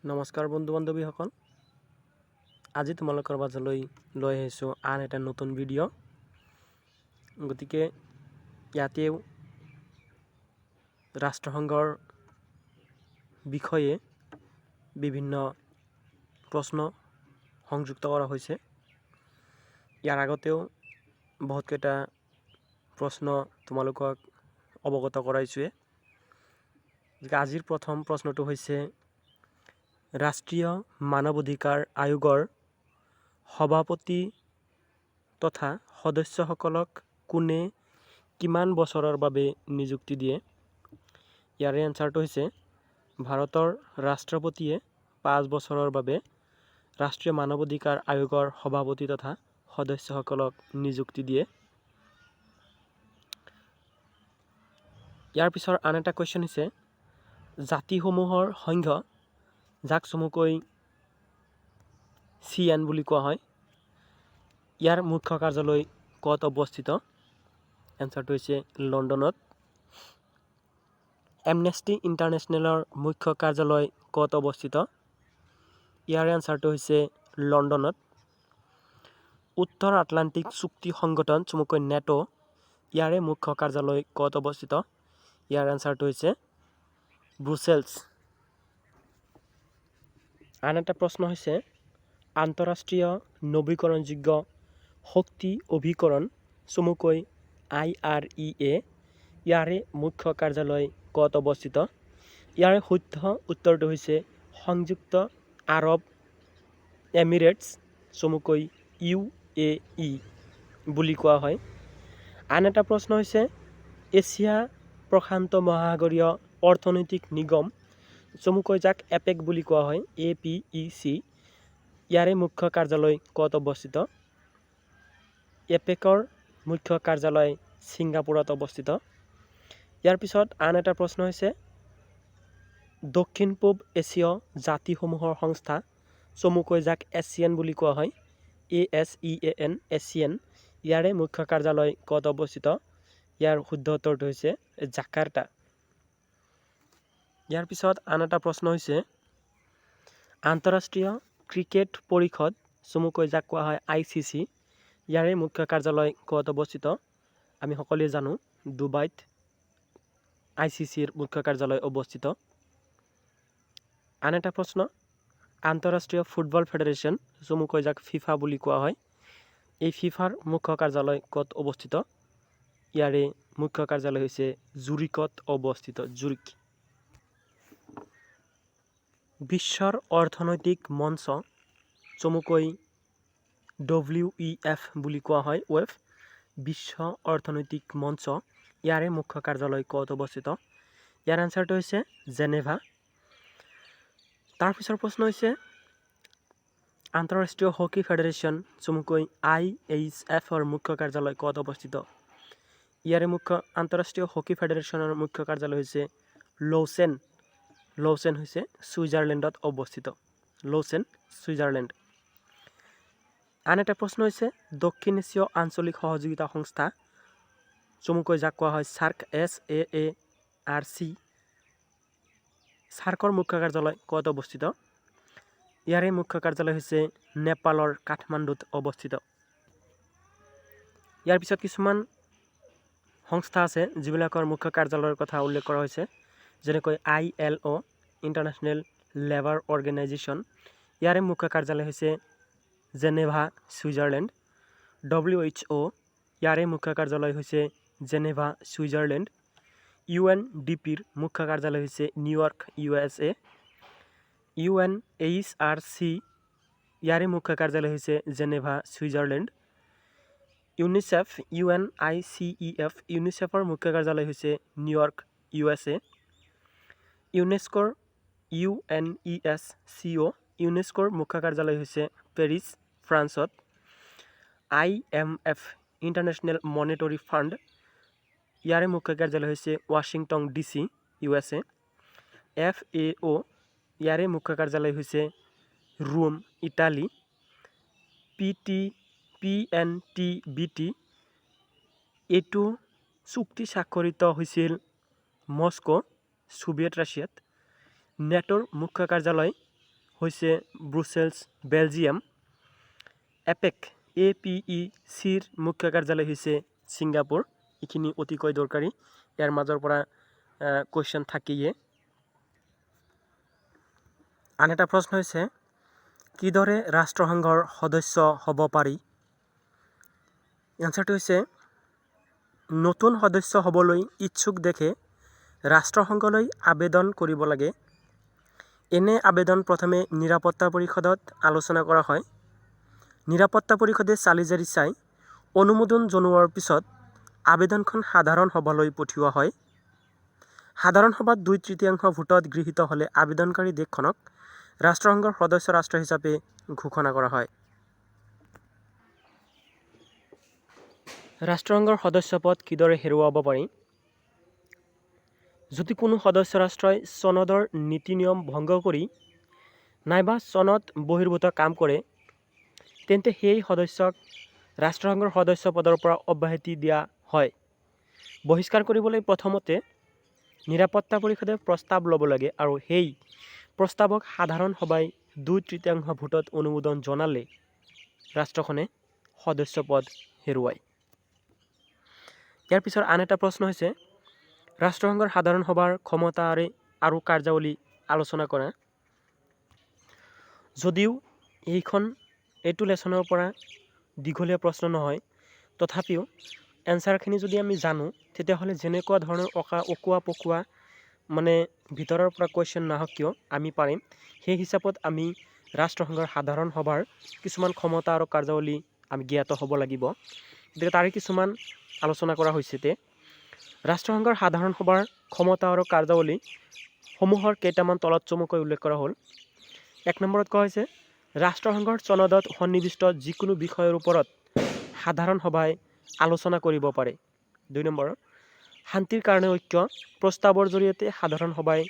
নমস্কাৰ বন্ধু বান্ধৱীসকল, আজি তোমালোকৰ মাজলৈ লৈ আহিছোঁ আন এটা নতুন ভিডিঅ'। গতিকে ইয়াতেও ৰাষ্ট্ৰসংঘৰ বিষয়ে বিভিন্ন প্ৰশ্ন সংযুক্ত কৰা হৈছে। ইয়াৰ আগতেও বহুতকেইটা প্ৰশ্ন তোমালোকক অৱগত কৰাইছোঁৱে। গতিকে আজিৰ প্ৰথম প্ৰশ্নটো হৈছে, ৰাষ্ট্ৰীয় মানৱ অধিকাৰ আয়োগৰ সভাপতি তথা সদস্যসকলক কোনে কিমান বছৰৰ বাবে নিযুক্তি দিয়ে? ইয়াৰে এনচাৰটো হৈছে, ভাৰতৰ ৰাষ্ট্ৰপতিয়ে 5 বছৰৰ বাবে ৰাষ্ট্ৰীয় মানৱ অধিকাৰ আয়োগৰ সভাপতি তথা সদস্যসকলক নিযুক্তি দিয়ে। ইয়াৰ পিছৰ আন এটা কুৱেশ্যন হৈছে, জাতিসমূহৰ সংঘ, যাক চমুকৈ চি এন বুলি কোৱা হয়, ইয়াৰ মুখ্য কাৰ্যালয় ক'ত অৱস্থিত? এনচাৰটো হৈছে লণ্ডনত। এমনেষ্টি ইণ্টাৰনেশ্যনেলৰ মুখ্য কাৰ্যালয় ক'ত অৱস্থিত? ইয়াৰ এনচাৰটো হৈছে লণ্ডনত। উত্তৰ আটলাণ্টিক চুক্তি সংগঠন, চমুকৈ নেটো, ইয়াৰে মুখ্য কাৰ্যালয় ক'ত অৱস্থিত? ইয়াৰ এনচাৰটো হৈছে ব্ৰুচেলছ। আন এটা প্ৰশ্ন হৈছে, আন্তঃৰাষ্ট্ৰীয় নৱীকৰণযোগ্য শক্তি অভিকৰণ, চমুকৈ আইআৰইএ, ইয়াৰে মুখ্য কাৰ্যালয় ক'ত অৱস্থিত? ইয়াৰে শুদ্ধ উত্তৰটো হৈছে সংযুক্ত আৰৱ এমিৰেটছ, চমুকৈ ইউএই বুলি কোৱা হয়। আন এটা প্ৰশ্ন হৈছে, এছিয়া প্ৰশান্ত মহাসাগৰীয় অৰ্থনৈতিক নিগম, চমুকৈ যাক এপেক বুলি কোৱা হয়, এপিইচি, ইয়াৰে মুখ্য কাৰ্যালয় ক'ত অৱস্থিত? এপেকৰ মুখ্য কাৰ্যালয় ছিংগাপুৰত অৱস্থিত। ইয়াৰ পিছত আন এটা প্ৰশ্ন হৈছে, দক্ষিণ পূব এছীয় জাতিসমূহৰ সংস্থা, চমুকৈ যাক এছিয়ান বুলি কোৱা হয়, এএছইএএন, এছিয়ান, ইয়াৰে মুখ্য কাৰ্যালয় ক'ত অৱস্থিত? ইয়াৰ শুদ্ধ উত্তৰটো হৈছে জাকাৰ্টা। ইয়াৰ পিছত আন এটা প্ৰশ্ন হৈছে, আন্তঃৰাষ্ট্ৰীয় ক্ৰিকেট পৰিষদ, চমুকৈ যাক কোৱা হয় আইচিচি, ইয়াৰে মুখ্য কাৰ্যালয় ক'ত অৱস্থিত? আমি সকলোৱে জানো, ডুবাইত আইচিচিৰ মুখ্য কাৰ্যালয় অৱস্থিত। আন এটা প্ৰশ্ন, আন্তঃৰাষ্ট্ৰীয় ফুটবল ফেডাৰেশ্যন, চমুকৈ যাক ফিফা বুলি কোৱা হয়, এই ফিফাৰ মুখ্য কাৰ্যালয় ক'ত অৱস্থিত? ইয়াৰে মুখ্য কাৰ্যালয় হৈছে জুৰিকত অৱস্থিত, জুৰিক। বিশ্বৰ অৰ্থনৈতিক মঞ্চ, চমুকৈ ডব্লিউ ইএফ বুলি কোৱা হয়, ৱেফ, বিশ্ব অৰ্থনৈতিক মঞ্চ, ইয়াৰে মুখ্য কাৰ্যালয় ক'ত অৱস্থিত? ইয়াৰ এনচাৰটো হৈছে জেনেভা। তাৰপিছৰ প্ৰশ্ন হৈছে, আন্তঃৰাষ্ট্ৰীয় হকী ফেডাৰেশ্যন, চমুকৈ আইএইচ এফৰ মুখ্য কাৰ্যালয় ক'ত অৱস্থিত? ইয়াৰে মুখ্য আন্তঃৰাষ্ট্ৰীয় হকী ফেডাৰেশ্যনৰ মুখ্য কাৰ্যালয় হৈছে লৌচেন। লৌচেন হৈছে ছুইজাৰলেণ্ডত অৱস্থিত, লৌচেন, ছুইজাৰলেণ্ড। আন এটা প্ৰশ্ন হৈছে, দক্ষিণ এছীয় আঞ্চলিক সহযোগিতা সংস্থা, চমুকৈ যাক কোৱা হয় চাৰ্ক, এছএএআৰচি, চাৰ্কৰ মুখ্য কাৰ্যালয় ক'ত অৱস্থিত? ইয়াৰে মুখ্য কাৰ্যালয় হৈছে নেপালৰ কাঠমাণ্ডুত অৱস্থিত। ইয়াৰ পিছত কিছুমান সংস্থা আছে, যিবিলাকৰ মুখ্য কাৰ্যালয়ৰ কথা উল্লেখ কৰা হৈছে, যেনেকৈ আইএলঅ', ইণ্টাৰনেশ্যনেল লেবাৰ অৰ্গেনাইজেশ্যন, ইয়াৰে মুখ্য কাৰ্যালয় হৈছে জেনেভা, ছুইজাৰলেণ্ড। WHO, ইয়াৰে মুখ্য কাৰ্যালয় হৈছে জেনেভা, ছুইজাৰলেণ্ড। ইউএনডিপিৰ মুখ্য কাৰ্যালয় হৈছে নিউয়ৰ্ক, ইউএছএ। ইউএনএইচআৰচি, ইয়াৰে মুখ্য কাৰ্যালয় হৈছে জেনেভা, ছুইজাৰলেণ্ড। ইউনিচেফ, ইউএনআইচিইএফ, ইউনিচেফৰ মুখ্য কাৰ্যালয় হৈছে নিউয়ৰ্ক, ইউএছএ। ইউনেস্কোৰ, ইউএনইএছচিঅ', ইউনেস্কোৰ মুখ্য কাৰ্যালয় হৈছে পেৰিছ, ফ্ৰান্সত। আইএমএফ, ইণ্টাৰনেশ্যনেল মনেটৰী ফাণ্ড, ইয়াৰে মুখ্য কাৰ্যালয় হৈছে ৱাশ্বিংটন ডিচি, ইউএছএ। এফএঅ', ইয়াৰে মুখ্য কাৰ্যালয় হৈছে Rome, Italy. P T PNTBT, এইটো চুক্তি স্বাক্ষৰিত হৈছিল মস্কো, ছোভিয়েট ৰাছিয়াত। নেটোৰ মুখ্য কাৰ্যালয় হৈছে ব্ৰুচেলছ, বেলজিয়াম। এপেক, এপিইচিৰ মুখ্য কাৰ্যালয় হৈছে ছিংগাপুৰ। এইখিনি অতিকৈ দৰকাৰী, ইয়াৰ মাজৰ পৰা কুৱেশ্যন থাকিয়ে। আন এটা প্ৰশ্ন হৈছে, কিদৰে ৰাষ্ট্ৰসংঘৰ সদস্য হ'ব পাৰি? এনচাৰটো হৈছে, নতুন সদস্য হ'বলৈ ইচ্ছুক দেশে ৰাষ্ট্ৰসংঘলৈ আবেদন কৰিব লাগে। এনে আবেদন প্ৰথমে নিৰাপত্তা পৰিষদত আলোচনা কৰা হয়। নিৰাপত্তা পৰিষদে চালি জাৰি চাই অনুমোদন জনোৱাৰ পিছত আবেদনখন সাধাৰণ সভালৈ পঠিওৱা হয়। সাধাৰণ সভাত 2/3 ভোটত গৃহীত হ'লে আবেদনকাৰী দেশখনক ৰাষ্ট্ৰসংঘৰ সদস্য ৰাষ্ট্ৰ হিচাপে ঘোষণা কৰা হয়। ৰাষ্ট্ৰসংঘৰ সদস্যপদ কিদৰে হেৰুৱাব পাৰি? যদি কোনো সদস্য ৰাষ্ট্ৰই চনদৰ নীতি নিয়ম ভংগ কৰি নাইবা চনদ বহিৰ্ভূত কাম কৰে, তেন্তে সেই সদস্যক ৰাষ্ট্ৰসংঘৰ সদস্য পদৰ পৰা অব্যাহতি দিয়া হয়। বহিষ্কাৰ কৰিবলৈ প্ৰথমতে নিৰাপত্তা পৰিষদে প্ৰস্তাৱ ল'ব লাগে আৰু সেই প্ৰস্তাৱক সাধাৰণ সভাই 2/3 ভোটত অনুমোদন জনালে ৰাষ্ট্ৰখনে সদস্য পদ হেৰুৱায়। ইয়াৰ পিছৰ আন এটা প্ৰশ্ন হৈছে, ৰাষ্ট্ৰসংঘৰ সাধাৰণ সভাৰ ক্ষমতা আৰু কাৰ্যাৱলী আলোচনা কৰা। যদিও এইটো লেচনৰ পৰা দীঘলীয়া প্ৰশ্ন নহয়, তথাপিও এনচাৰখিনি যদি আমি জানো, তেতিয়াহ'লে যেনেকুৱা ধৰণৰ অকোৱা পকোৱা মানে ভিতৰৰ পৰা কুৱেশ্যন নাহক কিয়, আমি পাৰিম। সেই হিচাপত আমি ৰাষ্ট্ৰসংঘৰ সাধাৰণ সভাৰ কিছুমান ক্ষমতা আৰু কাৰ্যাৱলী আমি জ্ঞাত হ'ব লাগিব। গতিকে তাৰে কিছুমান আলোচনা কৰা হৈছে তে ৰাষ্ট্ৰসংঘৰ সাধাৰণ সভাৰ ক্ষমতা আৰু কাৰ্যাৱলী সমূহৰ কেইটামান তলত চমুকৈ উল্লেখ কৰা হ'ল। 1 নম্বৰত কোৱা হৈছে, ৰাষ্ট্ৰসংঘৰ চনদত সন্নিৱিষ্ট যিকোনো বিষয়ৰ ওপৰত সাধাৰণ সভাই আলোচনা কৰিব পাৰে। 2 নম্বৰ, শান্তিৰ কাৰণে ঐক্য প্ৰস্তাৱৰ জৰিয়তে সাধাৰণ সভাই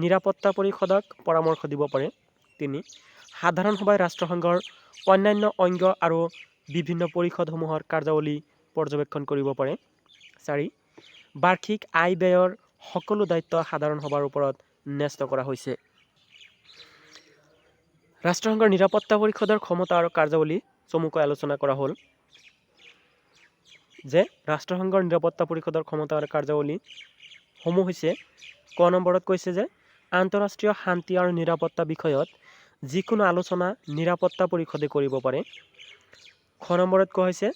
নিৰাপত্তা পৰিষদক পৰামৰ্শ দিব পাৰে। 3, সাধাৰণ সভাই ৰাষ্ট্ৰসংঘৰ অন্যান্য অংগ আৰু বিভিন্ন পৰিষদসমূহৰ কাৰ্যাৱলী পৰ্যবেক্ষণ কৰিব পাৰে। 4, বাৰ্ষিক আয় ব্যয়ৰ সকলো দায়িত্ব সাধাৰণ সভাৰ ওপৰত ন্যস্ত কৰা হৈছে। ৰাষ্ট্ৰসংঘৰ নিৰাপত্তা পৰিষদৰ ক্ষমতা আৰু কাৰ্যাৱলী চমুকৈ আলোচনা কৰা হ'ল যে ৰাষ্ট্ৰসংঘৰ নিৰাপত্তা পৰিষদৰ ক্ষমতা আৰু কাৰ্যাৱলী সমূহ হৈছে, ক নম্বৰত কৈছে যে আন্তঃৰাষ্ট্ৰীয় শান্তি আৰু নিৰাপত্তা বিষয়ত যিকোনো আলোচনা নিৰাপত্তা পৰিষদে কৰিব পাৰে। খ নম্বৰত কোৱা হৈছে,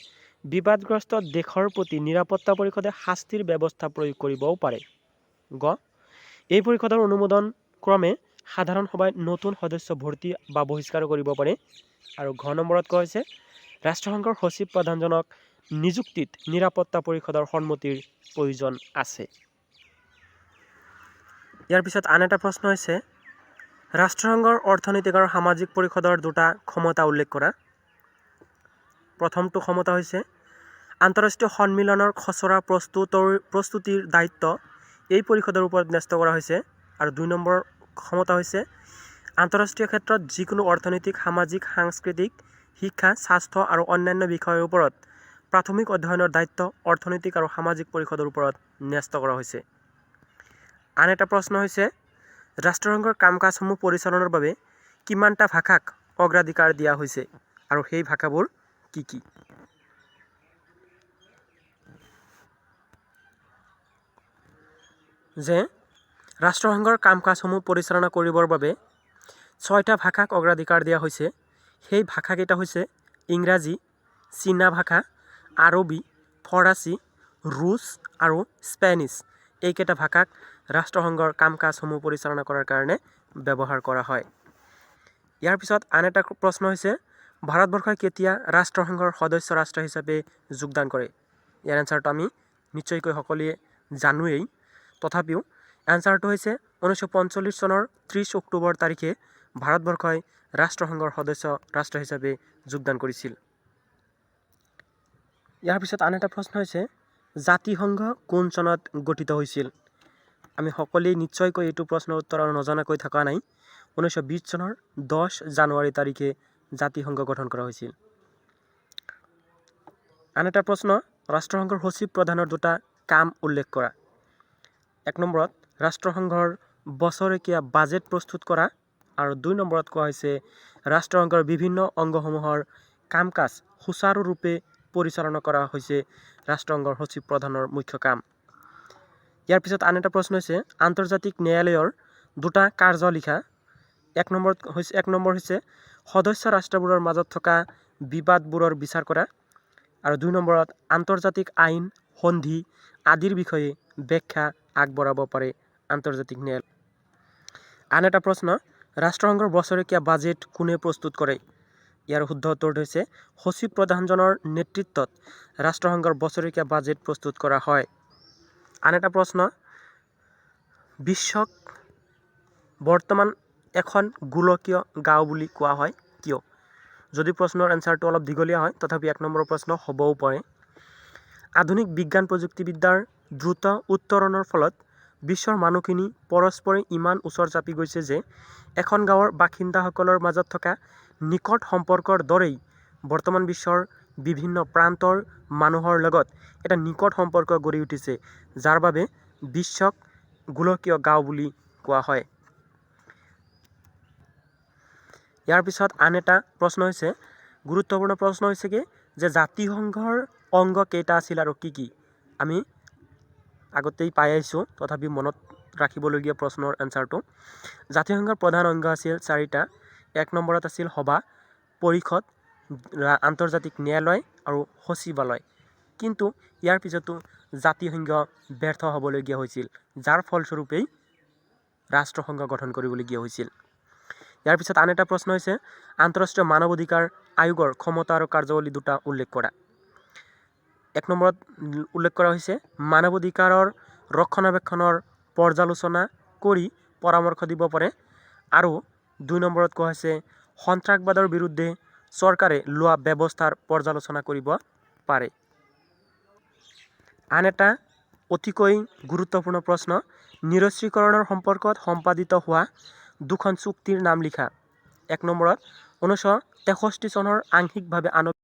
বিবাদগ্ৰস্ত দেশৰ প্ৰতি নিৰাপত্তা পৰিষদে শাস্তিৰ ব্যৱস্থা প্ৰয়োগ কৰিবও পাৰে। গ, এই পৰিষদৰ অনুমোদন ক্ৰমে সাধাৰণ সভাই নতুন সদস্য ভৰ্তি বা বহিষ্কাৰ কৰিব পাৰে। আৰু ঘ নম্বৰত কোৱা হৈছে, ৰাষ্ট্ৰসংঘৰ সচিব প্ৰধানজনক নিযুক্তিত নিৰাপত্তা পৰিষদৰ সন্মতিৰ প্ৰয়োজন আছে। ইয়াৰ পিছত আন এটা প্ৰশ্ন হৈছে, ৰাষ্ট্ৰসংঘৰ অৰ্থনৈতিক আৰু সামাজিক পৰিষদৰ দুটা ক্ষমতা উল্লেখ কৰা। প্ৰথমটো ক্ষমতা হৈছে আন্তঃৰাষ্ট্ৰীয় সন্মিলনৰ খচৰা প্ৰস্তুতিৰ দায়িত্ব এই পৰিষদৰ ওপৰত ন্যস্ত কৰা হৈছে। আৰু 2 নম্বৰ ক্ষমতা হৈছে আন্তঃৰাষ্ট্ৰীয় ক্ষেত্ৰত যিকোনো অৰ্থনৈতিক, সামাজিক, সাংস্কৃতিক, শিক্ষা, স্বাস্থ্য আৰু অন্যান্য বিষয়ৰ ওপৰত প্ৰাথমিক অধ্যয়নৰ দায়িত্ব অৰ্থনৈতিক আৰু সামাজিক পৰিষদৰ ওপৰত ন্যস্ত কৰা হৈছে। আন এটা প্ৰশ্ন হৈছে, ৰাষ্ট্ৰসংঘৰ কাম কাজসমূহ পৰিচালনাৰ বাবে কিমানটা ভাষাক অগ্ৰাধিকাৰ দিয়া হৈছে আৰু সেই ভাষাবোৰ কি কি? যে ৰাষ্ট্ৰসংঘৰ কাম কাজসমূহ পৰিচালনা কৰিবৰ বাবে 6টা ভাষাক অগ্ৰাধিকাৰ দিয়া হৈছে। সেই ভাষাকেইটা হৈছে ইংৰাজী, চীনা ভাষা, আৰবী, ফৰাচী, ৰুছ আৰু স্পেনিছ। এইকেইটা ভাষাক ৰাষ্ট্ৰসংঘৰ কাম কাজসমূহ পৰিচালনা কৰাৰ কাৰণে ব্যৱহাৰ কৰা হয়। ইয়াৰ পিছত আন এটা প্ৰশ্ন হৈছে, ভাৰতবৰ্ষই কেতিয়া ৰাষ্ট্ৰসংঘৰ সদস্য ৰাষ্ট্ৰ হিচাপে যোগদান কৰে? ইয়াৰ এনচাৰটো আমি নিশ্চয়কৈ সকলোৱে জানোৱেই, তথাপিও এনচাৰটো হৈছে 1945 চনৰ 30 অক্টোবৰ তাৰিখে ভাৰতবৰ্ষই ৰাষ্ট্ৰসংঘৰ সদস্য ৰাষ্ট্ৰ হিচাপে যোগদান কৰিছিল। ইয়াৰ পিছত আন এটা প্ৰশ্ন হৈছে, জাতিসংঘ কোন চনত গঠিত হৈছিল? আমি সকলোৱে নিশ্চয়কৈ এইটো প্ৰশ্নৰ উত্তৰ আৰু নজনাকৈ থকা নাই। 1920 চনৰ 10 জানুৱাৰী তাৰিখে জাতিসংঘ গঠন কৰা হৈছিল। আন এটা প্ৰশ্ন, ৰাষ্ট্ৰসংঘৰ সচিব প্ৰধানৰ দুটা কাম উল্লেখ কৰা। 1 নম্বৰত ৰাষ্ট্ৰসংঘৰ বছৰেকীয়া বাজেট প্ৰস্তুত কৰা আৰু 2 নম্বৰত কোৱা হৈছে ৰাষ্ট্ৰসংঘৰ বিভিন্ন অংগসমূহৰ কাম কাজ সুচাৰুৰূপে পৰিচালনা কৰা হৈছে ৰাষ্ট্ৰসংঘৰ সচিব প্ৰধানৰ মুখ্য কাম। ইয়াৰ পিছত আন এটা প্ৰশ্ন হৈছে, আন্তৰ্জাতিক ন্যায়ালয়ৰ দুটা কাৰ্য লিখা। 1 নম্বৰ হৈছে সদস্য ৰাষ্ট্ৰবোৰৰ মাজত থকা বিবাদবোৰৰ বিচাৰ কৰা আৰু 2 নম্বৰত আন্তৰ্জাতিক আইন, সন্ধি আদিৰ বিষয়ে ব্যাখ্যা আগবঢ়াব পাৰে আন্তৰ্জাতিক ন্যায়ালয়। আন এটা প্ৰশ্ন, ৰাষ্ট্ৰসংঘৰ বছৰেকীয়া বাজেট কোনে প্ৰস্তুত কৰে? ইয়াৰ শুদ্ধ উত্তৰটো হৈছে সচিব প্ৰধানজনৰ নেতৃত্বত ৰাষ্ট্ৰসংঘৰ বছৰেকীয়া বাজেট প্ৰস্তুত কৰা হয়। আন এটা প্ৰশ্ন, বিশ্বক বৰ্তমান এখন গোলকীয় গাঁও বুলি কোৱা হয় কিয়? যদি প্ৰশ্নৰ এনচাৰটো অলপ দীঘলীয়া হয়, তথাপি 1 নম্বৰৰ প্ৰশ্ন হ'বও পাৰে। আধুনিক বিজ্ঞান প্ৰযুক্তিবিদ্যাৰ দ্ৰুত উত্তৰণৰ ফলত বিশ্বৰ মানুহখিনি পৰস্পৰে ইমান ওচৰ চাপি গৈছে যে এখন গাঁৱৰ বাসিন্দাসকলৰ মাজত থকা নিকট সম্পৰ্কৰ দৰেই বৰ্তমান বিশ্বৰ বিভিন্ন প্ৰান্তৰ মানুহৰ লগত এটা নিকট সম্পৰ্ক গঢ়ি উঠিছে, যাৰ বাবে বিশ্বক গোলকীয় গাঁও বুলি কোৱা হয়। ইয়াৰ পিছত আন এটা প্ৰশ্ন হৈছে, গুৰুত্বপূৰ্ণ প্ৰশ্ন হৈছে কি যে জাতিসংঘৰ অংগ কেইটা আছিল আৰু কি কি? আমি আগতেই পাই আহিছোঁ, তথাপি মনত ৰাখিবলগীয়া প্ৰশ্নৰ এনচাৰটো। জাতিসংঘৰ প্ৰধান অংগ আছিল চাৰিটা। 1 নম্বৰত আছিল সভা, পৰিষদ, আন্তৰ্জাতিক ন্যায়ালয় আৰু সচিবালয়। কিন্তু ইয়াৰ পিছতো জাতিসংঘ ব্যৰ্থ হ'বলগীয়া হৈছিল, যাৰ ফলস্বৰূপেই ৰাষ্ট্ৰসংঘ গঠন কৰিবলগীয়া হৈছিল। ইয়াৰ পিছত আন এটা প্ৰশ্ন হৈছে, আন্তঃৰাষ্ট্ৰীয় মানৱ অধিকাৰ আয়োগৰ ক্ষমতা আৰু কাৰ্যাৱলী দুটা উল্লেখ কৰা। 1 নম্বৰত উল্লেখ কৰা হৈছে মানৱ অধিকাৰৰ ৰক্ষণাবেক্ষণৰ পৰ্যালোচনা কৰি পৰামৰ্শ দিব পাৰে আৰু 2 নম্বৰত কোৱা হৈছে সন্ত্ৰাসবাদৰ বিৰুদ্ধে চৰকাৰে লোৱা ব্যৱস্থাৰ পৰ্যালোচনা কৰিব পাৰে। আন এটা অতিকৈ গুৰুত্বপূৰ্ণ প্ৰশ্ন, নিৰস্ত্ৰীকৰণৰ সম্পৰ্কত সম্পাদিত হোৱা দুখন চুক্তিৰ নাম লিখা। 1 নম্বৰত 1963 চনৰ আংশিকভাৱে আণৱিক